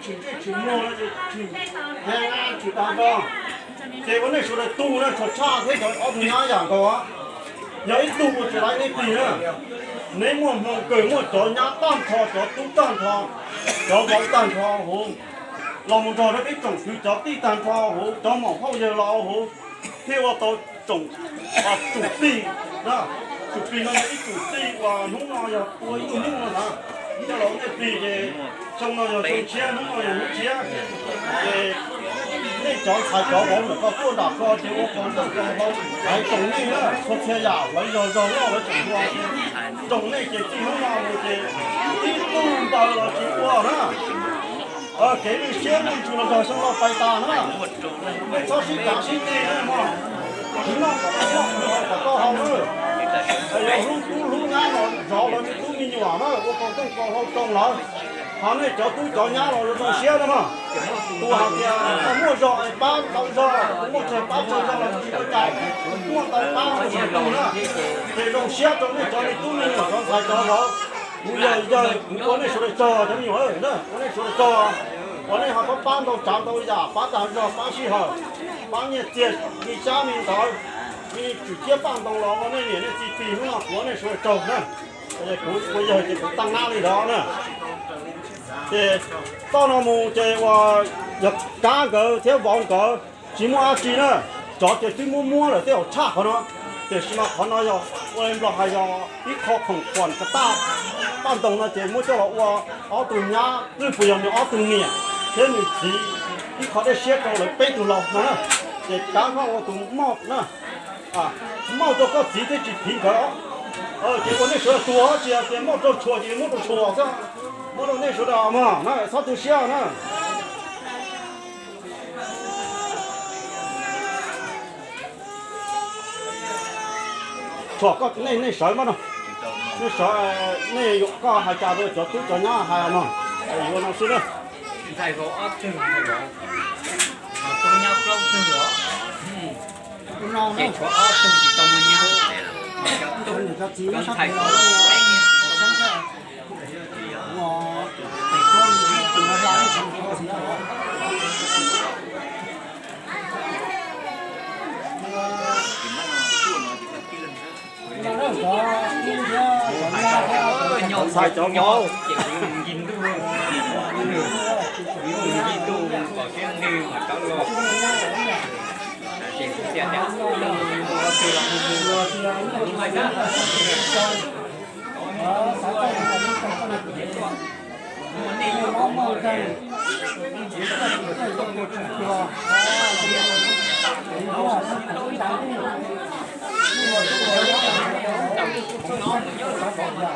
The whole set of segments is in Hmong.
tsis ntsej tsis muag no ces tsis heev tsis tag nrho. Ces ua nej sawv daws tu na, tshua tshaj thiab cov ob tug nyab yam nkaus. Yog ib tug ua tsis laiv nej tig na. Neb muaj hmoo kawg, muaj cov nyab tag nrho, cov tub tag nrho, cov vauv tag nrho huv, los mus nrog rau peb tsoom kwv cov tij tag nrho huv, cov maum hauj yawg los huv, thiaj ua tau tsoom tsum plig. Tsum plig no yog ib tsum plig uas hnub no yog ua ib tug nyuj no na. Coj los ua nej plig ces xyoo no yog xyoo tshiab, hnub no yog hnub tshiab. Ces nej cov ntxhais cov vauv ntawm ko tuaj nram ko ces ua qos ntuj qos hlau hais tsoom nej na, txhua txhia yam lawv yog zog loj lawv tseem hluas, tsoom nej ces txij hnub no mus ces ib tug ntawd los tsis ua na. Kev lwj siab lwj ntsws los nrog xyoo no pais tas na. Nej txhob sib cav sib ceg na mog. Tsis noj kom tau noj, tsis haus kom tau haus na. Yog hlub tub hlub nyab los zov lawv me tub me nyuam na, ua qos ntuj qos hlau rau lawv. Ho nej cov tub cov nyab los zoo siab na mog. Tus hais tias muaj zog es pab tau zog, muaj tsawg pab tsawg zog los tsis ua cas, muaj tau pab tau tug na. Ces zoo siab rau nej cov me tub me nyuam cov ntxhais cov vauv. Kuv yawg yawg kuv ua nej sawv daws tsaug cov me nyuam na, ua nej sawv daws tsaug. Ua nej ho pab pab ntau tsav ntau yam, pab dag zog, pab sij hawm, pab nyiaj txiag, me xyab me ntawv, me tswm ciab paj ntoo los ua nej niam nej txiv plig hnub no kuv ua nej sawv daws tsaug na. Kuv ua yawg ces kuv tag nab li ntawd na. Ces txoj no mus ces uas yog kab nkawd thiab vauv nkawd tsis muaj dab tsi na, cov ces twb muab muab lawm tej zaum tshaj qhov no. Tiam sis mas qhov no yog ua li Nplog hais yog ib qho khoom khuam ka taj, paj ntoo no ces muab coj los ua ob tug nyab, twb puas yog nws ob tug niam thiab nws txiv ib qho dej siab rau lawv peb tug laus no na. Ces kab koj ua tus moj na, moj rau koj txiv thiaj tsis phiv nkawd. Ces ua nej sawv daws tuag tsis hais tias moj rau tshua ces muab rau tshua xwb, muab rau nej sawv daws mog na, txhob tu siab na. Tsuas koj nej nej sawv mas no, nej sawv, nej yuav koj hais cas rau cov tub cov nyab hais no, yuav no xwb na. Ntxhais vauv ob tug, ntxhais vauv, tus nyab plaub tug os. Ces tshuav ob tug tsis tau muaj nyab, cov tub, cov ntxhais vauv peb niag. Nyob ntxhais cov vauv ces kuv ncig ntuj, kuv ncig ntuj kom siab ntsws mas rov los.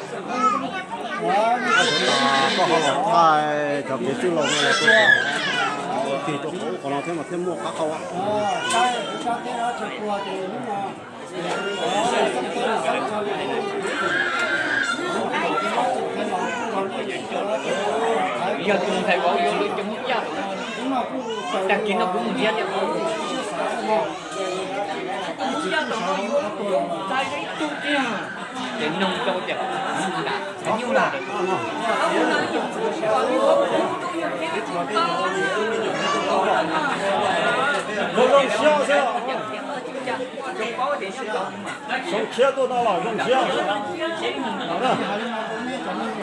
Koj ho los thaij cov kev txwj laus no los tuaj tig rau qhov no thiab mas thiaj muaj qab hau. Yog tus ntxhais vauv yuav lub cov Hmoob Yaj, tag kis no kuv mus nrhiav tias, ib tug tiag, ces noog rau tias, nyuj lawm. Zoo siab tuaj no los zoo siab.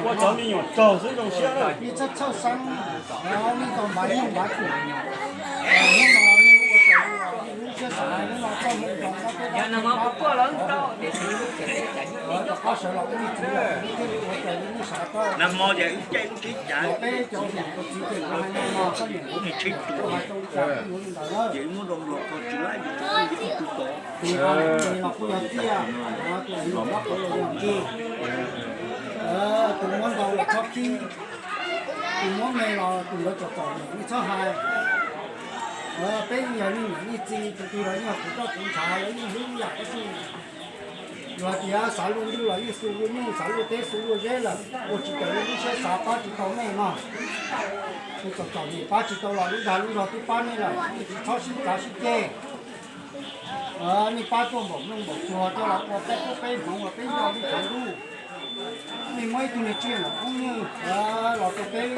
Ua cov me nyuam tsaug xwb zoo siab na. Nag hmo ces wb caij lub tsheb cav, kuv niag tsheb tuag, ces wb muab rau Nplog kho tsis laib, ib tug tod. Tus muab ntau los txhob khib, tus muab me los tus ntawd txom txom nyem yeej txhob hais. Peb yeej yog neej niam neej txiv, tus twg los yeej yog kuv roj kuv ntshav, yeej hlub ib yam dab tsi. Yog hais tias xav luaj ntuj los yeej xu luaj nyuj, xav luaj teb xu luaj zeb lawm, ua tsis tau lub siab xav pab tsis tau nej no. Tus txom txom nyem pab tsis tau los lub dag lub zog twb pab nej lawm, nej tsis txhob sib cav sib ceg. Nej pab tuaj npaum nplooj npaum tsuag coj los ua peb tub peb hmoov uas peb nco lub tshav ntuj. Nej muab ib tug niag tsiaj los poob nyiaj los rau peb,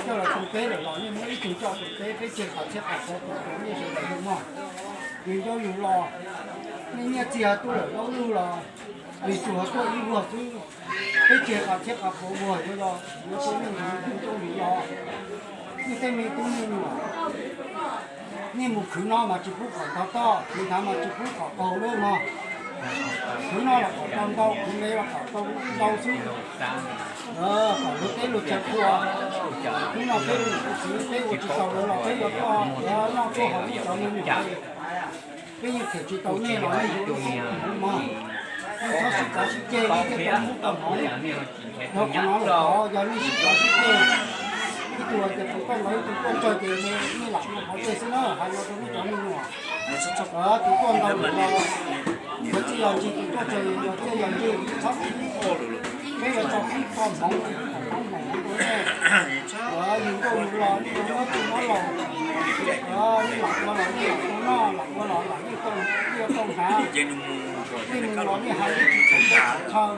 coj los rau peb lawm los nej muab ib tug coj rau peb, peb tseg qhov txhiab qhov qhuav rau nej sawv daws mog. Yus ncauj yus los, nej nyiaj txiag tuaj lawm laub lug los, yus tsuas tuaj ib vuag xwb. Peb tseg qhov txhiab qhov qhuav vuag yuav los yuav rau nej ntxoov ncauj yus los. Nej tej me tub me nyuam, nej mus khwv no mas tsis pub kom ntog toj, khwv ntawd mas tsis pub kom qaug lawm mog. Khwv no los kom tau ntau, khwv me los kom tau ntau xwb. Kom luag teb luag chaw qhua. Hnub no peb ua niam ua txiv peb ua tsis tau lawv los peb yuav tuaj noj tuaj haus nej cov me nyuam. Peb yeej them tsis tau nej los nej yuav ib hmoov mog. Nej txhob sib cav sib ceg, nej thiaj tau ib hmoov tau hmoov. Yog qhov no lawm tod, yog nej sib cav sib ceg, ib tug hais tias tus tuaj ntau ib tug tuaj tsawg ces nej lam ua qhov tseg xwb na, hais no rau nej cov me nyuam. Tus tuaj ntau lawm los yuav txij yog ncig, tus tuaj tsawg yuav txij yog ncig, txhob khib. Peb yuav tau khib tau hmoov, khib hmoov rau nej. Yus nkauj yus los nej yuav muab txij muab laus, nej lam ua los nej lam tau noj, lam ua los lam yeej tau, yeej tau hnav. Nej mus los nej hais yeej tsis txhaum txhaum chaw,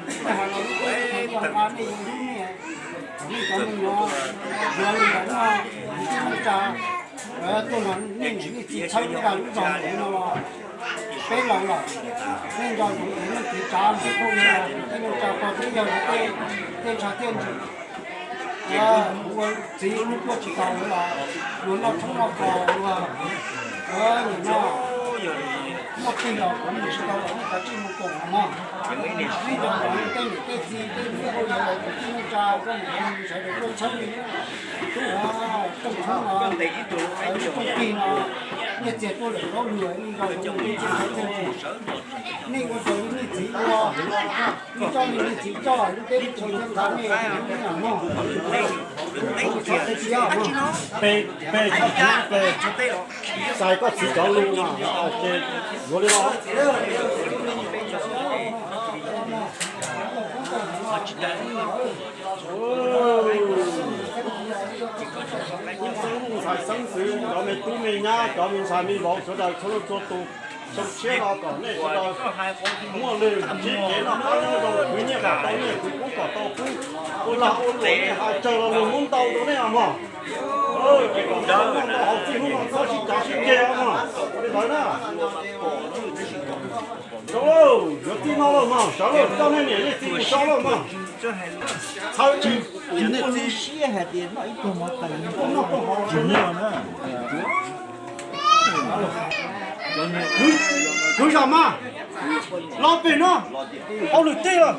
nej hais los lub teb lub chaw yeej nqa nej yeej hlub nej. Thaum nej cov me nyuam yuav li ntawd no, tus tij neej tsa tuaj nrog nej niam nej txiv txhawb lub dag lub zog ntawm no los peb laus lawm, nej nco ntsoov tus neej txiv tsav ntawm phooj ywg los tus tij neej tsa pog thiab yawg tej ntshav thiaj ntsim. Kuv ua txiv kuv tuaj tsis tau los luag noj tshoob noj kos luag, nim no muaj tig los kuv mus tsis tau los nej kav tsij mus koom mog. Nej nco ntsoov tej niam tej txiv tej phooj ywg los tus tij neej tsa koj niam sawv daws tuaj txhawb rooj tshoob no, rooj tig no, nyiaj txiag tuaj lawm laub lug, nej nco ntsoov nej niam nej txiv thiaj ntsim. Nej ua raws li nej txiv ua, nej coj li nej txiv coj, lub teb lub chaw thiaj nqa nej, nej lam mog. Peb, peb, peb, xais koj txiv cov lus no, ces yuav li no. Xeeb ntxwv, cov me tub me nyab, cov me ntxhais me vauv sawv daws txhua leej txhua tus, xyoo tshiab no kom nej sawv daws muaj lwm sib kev noj qab nyob zoo, khwv nyiaj kom tau nyiaj, khwv kub kom tau kub, ua lag ua luam nej hais tsawg los luag muab ntau rau nej os mog. Ces kom tau noj ntau haus txij hnub no txhob sib cav sib ceg os mog. Ua li ntawd na. Zoo lauj, yuav txij no lauj mog, sawv lauj, coj nej niam nej txiv mus so lauj mog. Txhawb tsis, nej txi siab hais tias noj ib pluag mov tais noj pluag hauv tsis noj na. Kwv zos mas, los pem no, hauj lwm tij los.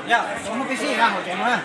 Yog, muab peb sib hauv tsev no na.